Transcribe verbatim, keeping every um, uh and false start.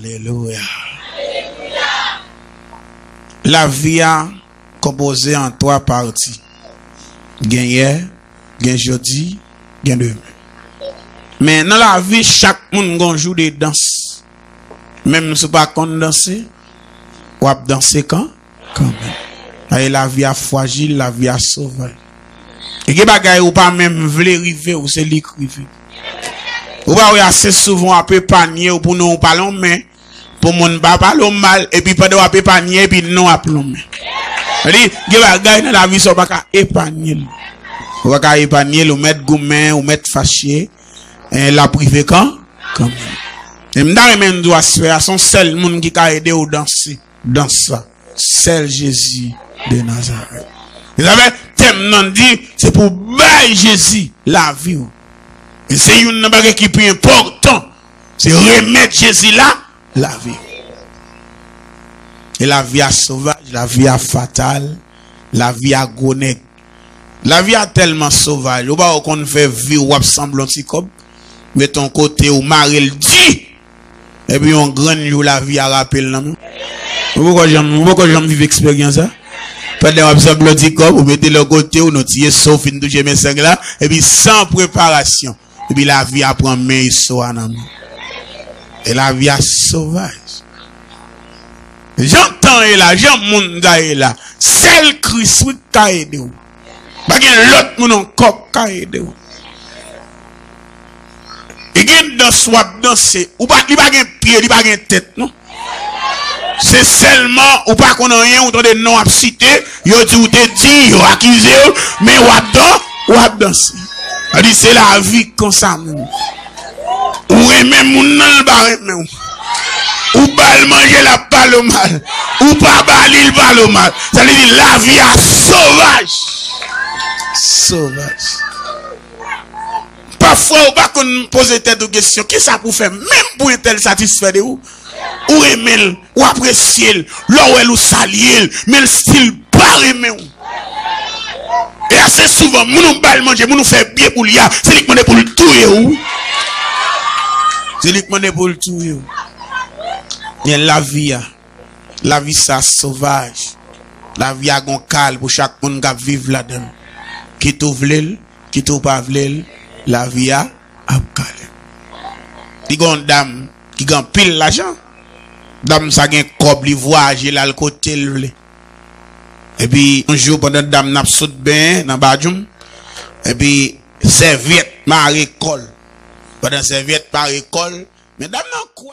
Alelouya. Lavi a konpoze an twa pati. Gen yè, gen jodi, gen demen. Men nan lavi, chak moun gon jou de dans. Menm si w pa konn danse, w ap danse kan, kanmenm. Paske lavi a frajil, lavi a sovaj. E gen bagay ou pa menm vle rive w, se li k rive. Ou pa wè ase souvan w ap epanye w pou non w pa lonmen, pou moun pa pale w mal, epi pandan w ap epanye, epi non w ap lonmen. Sa di, gen bagay nan lavi sa w pa ka epanye l. Ou pa ka epanye l, ou mèt goumen, ou mèt fache, en, l ap rive kan, kanmenm. E m ta renmen di w aswè a, se yon sèl moun ki ka ede w danse dans sa. Sèl Jezi de Nazarèt. Mezanmi, tèm nan di, se pou bay Jezi lavi w. E se youn nan bagay ki pi enpòtan. Se remèt Jezi la, lavi w. E lavi a sovaj, lavi a fatal, lavi a gwo nèg. Lavi a tèlman sovaj. Ou pa wè w konn fè vi w ap sanble yon ti kòb. Mete yon kote ou mare l di. Epi yon grenn jou lavi a rape l nan men w. Ou poko janm, ou poko janm viv eksperyans sa? Pandan w ap sanble yon ti kòb, ou mete l yon kote, ou nan ti eso, w fin touche men seng la, epi san preparasyon. Epi lavi a pran men eso a nan men w. E lavi a sovaj. Jan tan ye la, jan moun sa ye la, sèl Kris wi k ka ede w. Pa gen lòt moun ankò k ka ede w. E gen dans w ap danse, ou pa, li pa gen pye, li pa gen tèt, non. Se sèlman ou pa konn anyen, ou tande non ap site, yo di w te di, yo akize w, men w ap dan, w ap danse. Sa di se lavi konsa menm. Ou renmen moun nan, l pa renmen w. Ou ba l manje, l ap pale w mal. Ou pa ba li, l pale w mal. Sa vle di lavi a sovaj. Sovaj. Pafwa ou pa konn poze tèt ou kesyon, kisa pou w fè menm pou entèl satisfè de ou? Ou renmen l, ou apresye l, lè w wè l ou salye l, men l still pa renmen w. E ase souvan, moun ou ba l manje, moun ou fè byen pou li a, se li k mande pou l touye w. Se li k mande pou l touye w. Men lavi a, lavi sa sovaj. Lavi a gon kal pou chak moun k ap viv ladan l. Kit ou vle l, kit ou pa vle l, lavi a ap kale. Li gen yon dam ki gen anpil lajan. Dam sa gen kòb, li vwayaje, l al kote l vle. Epi yon jou, pandan dam nan ap sot benyen nan badjoum, epi sèvyèt mare kò l. Pandan sèvyèt mare kò l, men dam nan kwè